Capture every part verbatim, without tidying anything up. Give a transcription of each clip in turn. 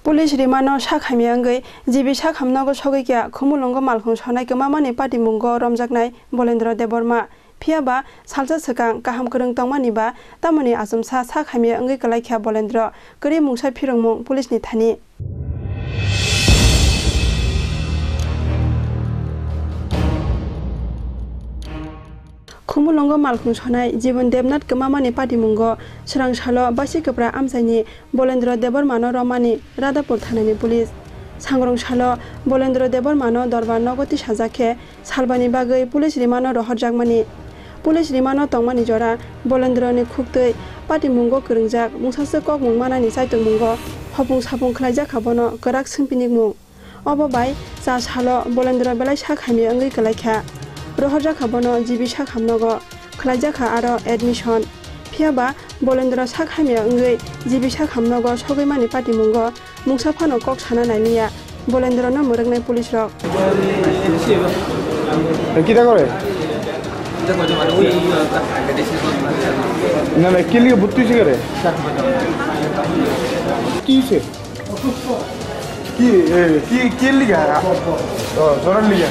Police rimano sak hamya wngwi G B sak hamnogo sogwi kha Khumulwngo malkhung sonai kwmamani patimungo romjaknai Bolendra Debbarma. Phiya ba salsa swkang kaham kwrwng tongmani ba tamoni achomsa sak hamya wngwi kwlai kha Bolendra, kwrwi mungsa phirongmung police ni thani. Khumulwngo malkhung sonai Jibon Debnath kwmamani patimungo swrang salo baisi kwpra amchaini Bolendra Debbarmano romani Radhapur thanani police. Sangrong salo Bolendra Debbarmano dorbar nogo tisajak khe salbani bagwi police rimano rohorjakmani. Police rimano tongmani jora Bolendrani khuktwi patimungo kwrwngjak mungsaswk kokmung manani chaitokmungo hopung sapung khlaijak kha bono kwrak swngpinikmung. Obo bai cha salo Bolendra belai sak hamya wngwi kwlai kha. Rohorjak kha bono G B sak hamnogo, khlaijak kha aro admission. Phiya ba Bolendra sak hamya wngwi G B sak hamnogo sogwi mani patimungo mungsa phano kok sana nai liya Bolendrano mwrwknai police rok. Kita kore? Na, na, kili butti sigare? Kise? Ki, eh, ki, ki liga? Oh, zoran liga.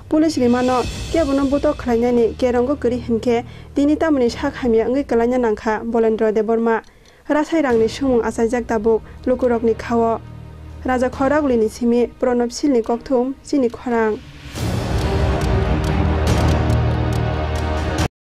Police rimano kebono butok khlainani kerongo kwrwi hinkhe tini tamoni sak hamya wngwi kwlaina nangkha Bolendra Debbarma. Rasai rangni sumung achaijak tabuk lukurokni khao. Raja Khoragulini simi Pranab Silni kokthum chini khorang.